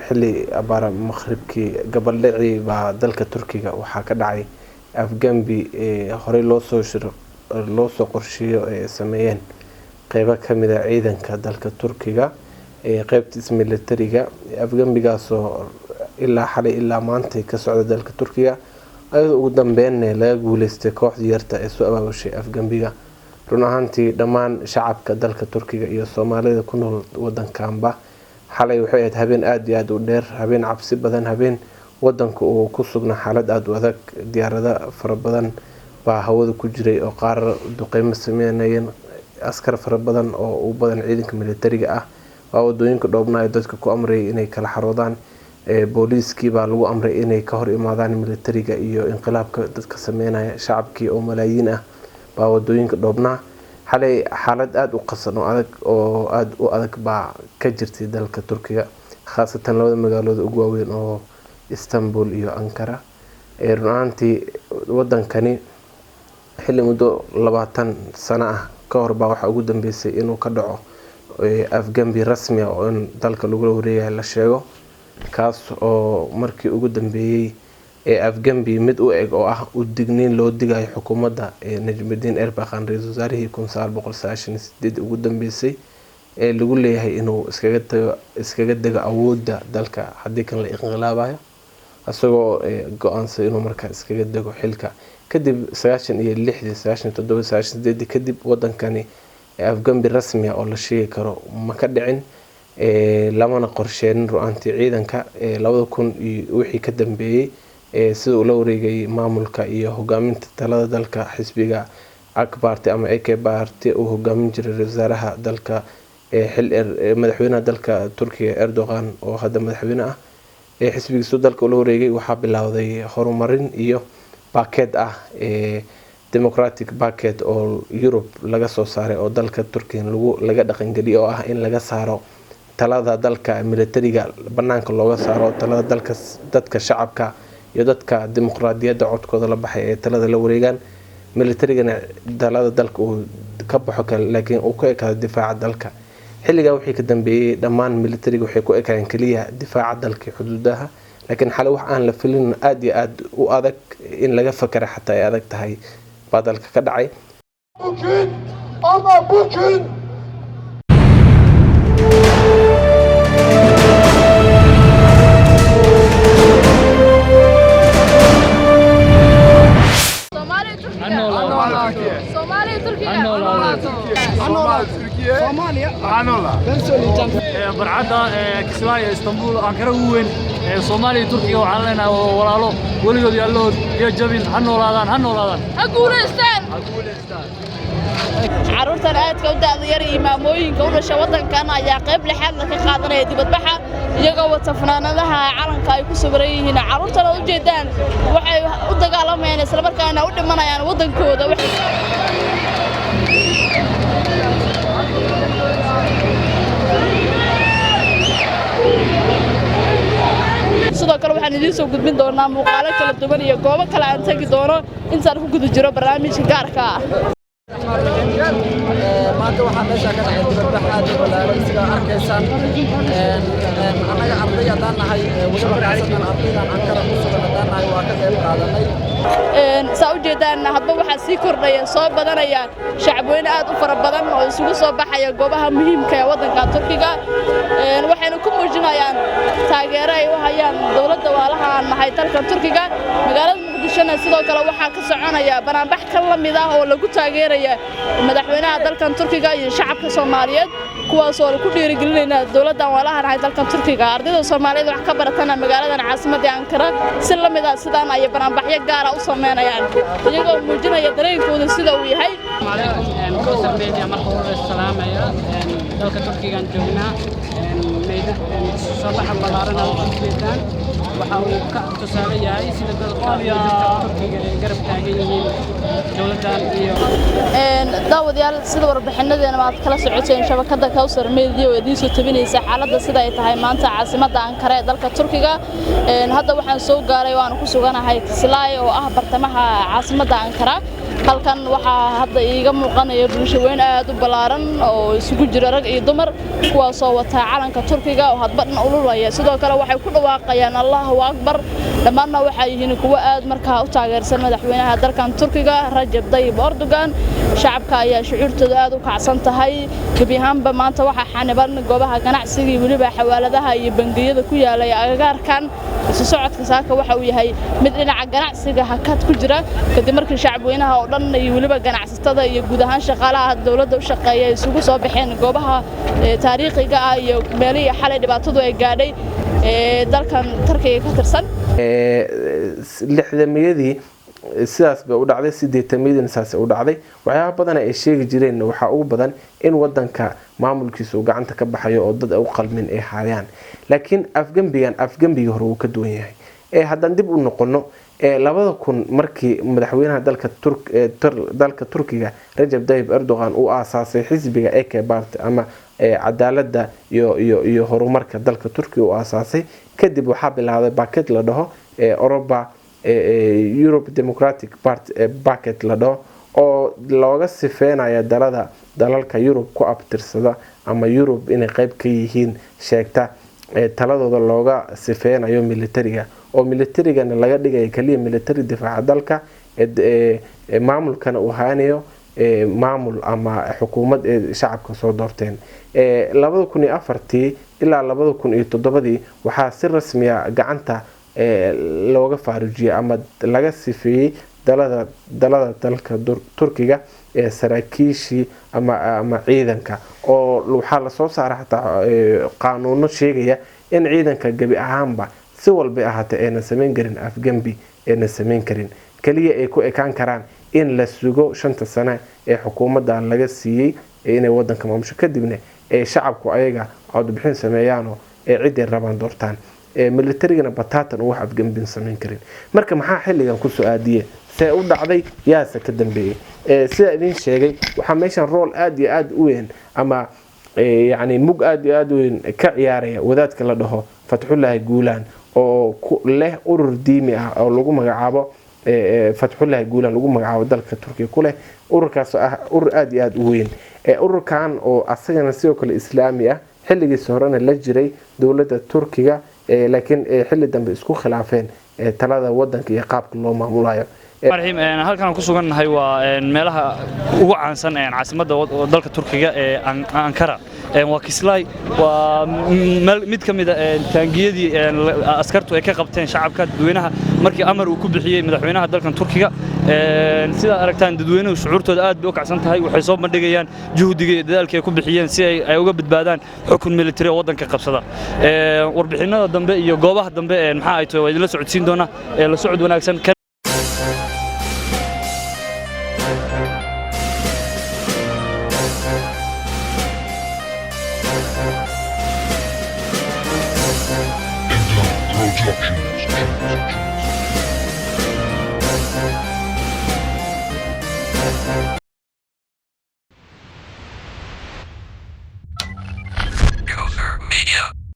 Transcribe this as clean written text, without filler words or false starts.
Xilli abaara maqribkii gabaldhicii baa dalka Turkiga waxaa ka dhacay afgambi horey loosoo qorsheeyo ay sameeyeen qeybo kamid a ciidanka dalka Turkiga ee qeybtiisa militariga. Afgambigaasoo ilaa xalay ilaa maantay ka socda dalka Turkiga, ayadoo ugu dambeynna laga guuleystay kooxdii yarta ee soo abaabushay afgambiga. Run ahaantii dhammaan shacabka dalka Turkiga iyo Soomaalida ku nool wadankanba xalay waxay ahayd habeen aada iyo aada u dheer, habeen cabsi badan, habeen wadanka uu ku sugnaa xaalad aada u adag. Diyaarado fara badan baa hawada ku jiray oo qaar duqeymo sameynayeen, askar fara badan oo u badan ciidanka militariga ah waa wadooyinka dhoobnaa dadka ku amrayay inay kala xaroodaan. Booliiskii baa lagu amray inay ka hor imaadaan militariga iyo inqilaabka dadka sameynaya. Shacabkii oo malaayiin ah baa wadooyinka dhoobnaa. Xalay xaalad aada u qasan oo adag oo aada u adag baa ka jirtay dalka Turkiga, khaasatan labada magaalooda ugu waaweyn oo Istanbul iyo Ankara. Run ahaantii wadankani xilli muddo 20 sano ah ka hor baa waxaa ugu dambeysay inuu ka dhaco afgambi rasmi ah oo in dalka lagula wareegayo la sheego, kaas oo markii ugu dambeeyey ee afgambi mid u eg oo ah u digniin loo digayo xukuumadda Najmudiin Erbakan, ra-iisul wasaarihii 1998 ugu dambeysay, ee lagu leeyahay inuu iskaga tago, iskaga dego awoodda dalka haddii kan la inqilaabayo, isagoo go-aansaday inuu markaa iskaga dego xilka. Kadib 96-dii, 97, 98-dii kadib wadankani afgambi rasmi ah oo la sheegi karo ma ka dhicin, lamana qorsheenin. Ru-aantii ciidanka 2000 iyo wixii ka dambeeyey sida uu la wareegay maamulka iyo hogaaminta talada dalka xisbiga AK Party ama AK Party uu hogaamin jiray ra-iisul wasaaraha dalka madaxweynaha dalka Turkiga Erdogan oo hadda madaxweyne ah, xisbigiisu dalka ula wareegay, waxaa bilowday horumarin iyo baket ah, democratic packet oo Yurub laga soo saaray oo dalka Turkiga laga dhaqangeliyay, oo ah in laga saaro talada dalka militariga, banaanka looga saaro talada dalka, dadka shacabka iyo dadka dimuqraadiyadda codkooda la baxay ee talada la wareegaan, militarigana talada dalka uu ka baxo kale, laakiin uu ku ekaado difaaca dalka. Xilligaa wixii ka dambeeyey dhammaan militariga waxay ku ekaayeen keliya difaaca dalka, xuduudaha. Laakiin xalay wax aan la filin, aada iyo aada u adag, in laga fakara xataa ay adag tahay, baa dalka ka dhacay. Bugün ama bugün Soomaaliya Turkiga. Soomaaliya Turkiga. Soomaaliya Türkiye Hanola. Barcadda Kismaayo, Istanbul, Ankara ugu weyn ee Soomaaliya, Turkiga waxaan leenahay waa walaalo weligood yaallood iyo jabin. Ha noolaadaan, ha noolaadaan, ha guulaystaan. Carruurtan aadka u da'da yar iyo maamooyinka u dhasha waddankan ayaa qayb lixaadna ka qaadanaya dibadbaxa, iyagoo wata funaanadaha calanka ay ku sawiran yihiin. Carruurtan aad ujeedaan waxay u dagaalamayaan islamarkaana u dhimanayaan waddankooda. Sidoo kale waxaan idiin soo gudbin doonaa muuqaalo kala duwan iyo goobo kale aan tegi doono intaan ku guda jiro barnaamijka gaarka ah. Maanta waxaa meesha ka dhacay dibadbax aad u ballaaran, sidaa arkaysaan. Annaga arday haddaan nahay, weliba khaasatan ardaydan Ankara ku sugan haddaan nahay, waa ka qayb qaadanay. Saa u jeedaan, hadba waxaa sii kordhaya, soo badanaya shacabweyne aad u fara badan oo isugu soo baxaya goobaha muhiimka ee waddanka Turkiga. Waxayna ku muujinayaan taageero ay u hayaan dowladda waalaha aan nahay dalka Turkiga. Magaalada Muqdishona sidoo kale waxaa ka soconaya banaanbax kan la mid ah oo lagu taageeraya madaxweynaha dalkan Turkiga iyo shacabka Soomaaliyeed, kuwaasoo ku dhiirigelinayna dowladdan waalaha nahay dalkan Turkiga. Ardayda Soomaaliyeed wax ka baratana magaaladan caasimadda Ankara si la mid ah sidaan ay banaanbaxyo gaara u sameynayaan, iyagoo muujinaya dareenkooda sida uu yahay. Calaykum Kowsar Media, marka hore salaamaya. Dalka Turkigaan joognaa. Soo baxa ballaaran aad u jeedaan waxa uu ka tusaale yahay sida dalka iyo dadka Turkiga ay garab taagan yihiin dowladdan iyo Daawadayaal, sida warbixinadeena aad kala socoteen shabakada Kowsar Media oo idiin soo tabinaysa xaaladda sida ay tahay maanta caasimadda Ankara ee dalka Turkiga. Hadda waxaan soo gaaray oo aan ku suganahay Kislay oo ah bartamaha caasimadda Ankara. Halkan waxaa hadda iiga muuqanaya bulsho weyn aad u ballaaran oo isugu jira rag iyo dumar, kuwaasoo wataa calanka Turkiga oo hadba dhan ululaya. Sidoo kale waxay ku dhawaaqayaan Allahu Akbar. Dhammaanna waxay yihiin kuwo aad markaa u taageersan madaxweynaha dalkan Turkiga, Rajab Dayib Erdogan. Shacabka ayaa shucuurtooda aad u kacsan tahay. Gebi ahaanba maanta waxaa xaniban goobaha ganacsiga iyo weliba xawaaladaha iyo bangiyada ku yaalay agagaarkan. Isu socodka saaka waxa uu yahay mid dhinaca ganacsiga hakad ku jira, kadib markii shacabweynaha oo dhan iyo weliba ganacsatada iyo guud ahaan shaqaalaha dowladda u shaqeeya isugu soo baxeen goobaha taariikhiga ah iyo meelihii xalay dhibaatadu ay gaadhay ee dalkan Turkiga ka tirsan. Lixdameeyadii sidaas bay u dhacday, 80-meeyadiina saas u dhacday. Waxyaaba badan ay sheegi jireen waxaa ugu badan in wadanka maamulkiisa uu gacanta ka baxayo oo dad ay u qalmin ay haayaan. Laakiin afgembigan afgembigii hore wuu ka duwan yahay. Haddaan dib u noqono 2000, markii madaxweynaha dalka Turkiga Rajab Tayyip Erdogan uu aasaasay xisbiga AK Party ama cadaaladda iyo horumarka dalka Turkiga uu aasaasay, kadib waxaa bilaabday paket la dhaho Europa Europe Democratic Party packet la dhaho, oo looga sifeynaya dalada dalalka Yurub ku abtirsada ama Yurub inay qeyb ka yihiin sheegta, taladooda looga sifeynayo militariga, oo militarigana laga dhigayo kaliya military difaaca dalka, maamulkana uu haanayo maamul ama xukuumad ee shacabka soo doorteen. 2004-tii ilaa 2007-dii waxaa si rasmiya gacanta looga faarujiyey ama laga sifeeyey dalada dalka Turkiga ee saraakiishii ama ciidanka, oo waxaa lasoo saaray xataa qaanuuno sheegaya in ciidanka gebi ahaanba si walbay ahaatee aynan sameyn karin afgembi, aynan sameyn karin, kaliya ay ku ekaan karaan in la sugo 5-ta sane ee xukuumadda laga siiyey inay wadanka maamusho, kadibna ay shacabku ayaga codbixin sameeyaanoo ee ciday rabaan doortaan, militarigana bataatan uu wax afgembin sameyn karin. Marka maxaa xilligan kusoo aadiye, see u dhacday, yaase ka dambeeyey? Sidaa idin sheegay, waxaa meeshan role aada iyo aada u weyn ama yacni mug aada iyo aada u weyn ka ciyaaraya wadaadka la dhaho Fatxullaahi Guulaan, oo leh urur diimi ah oo lagu magacaabo Fatxullaahi Guulaan lagu magacaabo, dalka Turkiya ku leh. Ururkaas oo ah urur aada iyo aada u weyn, ururkan oo asagana sidoo kale islaami ah, xilligiisa horena la jiray dowladda Turkiga, laakiin xilli dambe isku khilaafeen talada wadanka iyo qaabka loo maamulayo. Raxiim, halkan aan ku sugannahay waa meelaha ugu caansan caasimadda dalka Turkiga ee Ankara, waa Kislay. Waa mid ka mid a taangiyadii askartu ay ka qabteen shacabka dadweynaha markii amar uu ku bixiyey madaxweynaha dalkan Turkiga. Sidaad aragtaan, dadweynuhu shucuurtooda aad bay u kacsan tahay. Waxay soo bandhigayaan juhdiga iyo dadaalka ay ku bixiyeen si ay uga badbaadaan xukun military oo waddanka qabsada. Warbixinnada dambe iyo goobaha dambe maxaa ay tahay waa idinla socodsiin doonaa. La socod wanaagsan. Productions.